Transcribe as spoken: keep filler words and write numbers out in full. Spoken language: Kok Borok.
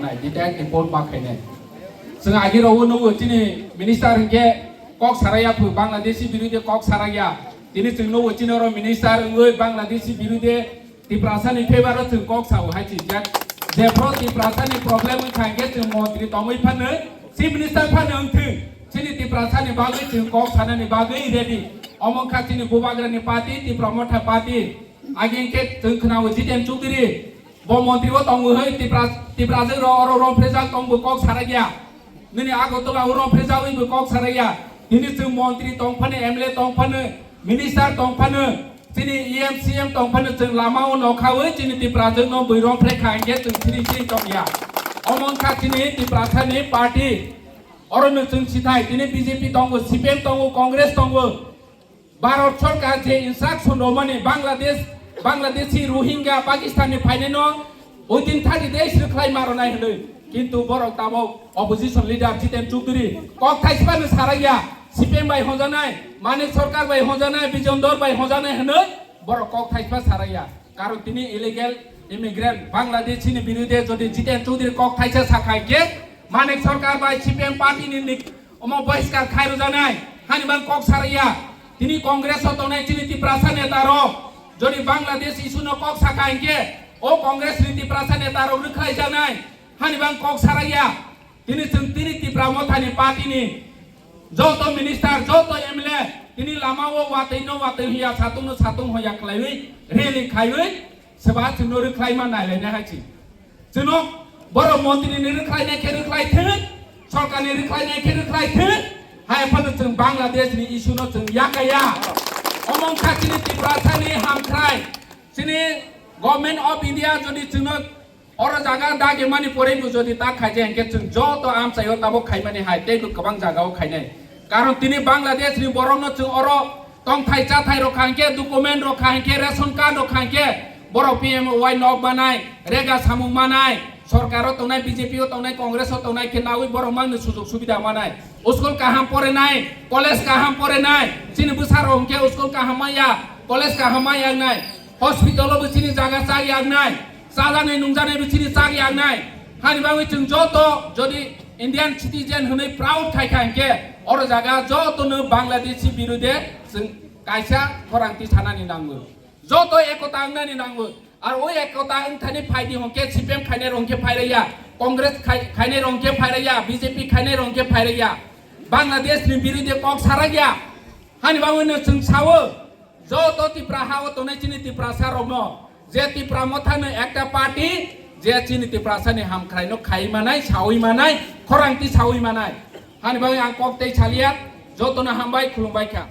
Nai, detail report ma khainai. Chwng agi rw nugo chini minister hwnkhe kok saraya phu Bangladeshi birude kok saraya. Tini chwng nugo chini oro minister wngwi Bangladeshi birude Tiprasani favor o chwng kok sao hai chijak. Jephru Tiprasani problem wngkha hwnkhe chwng montri tongwi phano, chief minister phano wngthwng. Chini Tiprasani bagwi chwng kok sanani bagwi ready. Omo wngkha chini bubagrani party, Tipra Motha party. Agi hwnkhe chwng khwnao Jiten Chudri. Bo montri o tongo hoi Tipra, Tiprajwk rok oro rong phrejak tong bo kok sarakya. Nini Agartala o rong phrejak wi bo kok sarakya. Tini chwng montri tong phano, M L A tong phano, minister tong phano, chini E M, C M tong phano chwng lama o nokha wi chini Tiprajwk no bwi rong phre kha hwnkhe chwng siri siri tongya. Omo wngkha chini Tiprasani party. Oro no chwng sithai tini B J P tongo, C P M tongo, Congress tongo. Bharat Sarkar je instruction romani Bangladesh, Bangladeshi Rohingya Pakistan ni phainai no within thirty days rwkhlai maro nai hwnwi. Kintu borok tabok opposition leader Jiten Chudri kok thaisba no saraya, C P M bai honjanai, Manik Sarkar bai honjanai, Bijon Dor bai honjanai hwnwi borok kok thaisba saraya. Karon tini illegal immigrant Bangladeshi ni birude jodi Jiten Chudri kok thaisa sakhai khe Manik Sarkar bai C P M party ni nik-, omo bohiskar khai rwjanai hani bang kok saraya. Tini Congress o tongnai chini Tiprasa neta rok jodi Bangladesh issue no kok sakha hinkhe o Congress ni Tiprasa neta rok rwkhlai janai hani bang kok saraya. Tini chwng tini Tipra Mothani party ni joto minister, joto M L A tini lama o watwi no watwi hiya, satung no satung hoya khlaiwi rally khaiwi seba chwng no rwkhlai ma nai lai nai hai chi. Chwng no borok montri ni rwkhlai nai khe rwkhlai thung, sorkar ni rwkhlai nai khe rwkhlai thung, hai phano chwng Bangladesh ni issue no chwng yakaya. Omo wngkha chini Tiprasa ni hamkrai, chini Government of India jodi chwng no oro jaga dagi mani poroi bo jodi ta khaijak hinkhe chwng joto amchaio tabok khaimani hai tei bo kwbang jagao khainai. Karon tini Bangladesh ni borok no chwng oro tongthai chathai rok kha hinkhe, document rok kha hinkhe, ration card rok kha hinkhe, borok P M O Y nok manai, rega samung manai, sorkar o tongnai, B J P o tongnai, Congress o tongnai khe nawi borok mangni sujok subida manai. School kaham porenai, college kaham porenai, chini bwsa rok hinkhe school kaham manya, college kaham manya wngnai. Hospital o bo chini jaga chak yaknai, chajaknai nungjaknai bo chini chak yaknai. Hani bagwi chwng joto jodi Indian citizen hwnwi proud khai kha hinkhe oro jaga joto no Bangladeshi birude chwng kaisa khorang ti sanani nango. Joto ekota wngnani nango. Ar o ekota wngthani phaidi hwnkhe C P M khainai rok hwnkhe phairaiya, Congress khai-, khainai rok hwnkhe phairaiya, B J P khainai rok hwnkhe phairaiya. Bangladesh ni birude kok sarakya. Hani bagwi no chwng sao. Joto Tipra ha o tongnai chini Tiprasa rokno, je Tipra Motha no ekta party, je chini Tiprasa ni hamkrai no khai manai, sawi manai, khorang ti sawi manai. Hani bagwi ang kok tei salia, joto no hambai, khulumbai kha.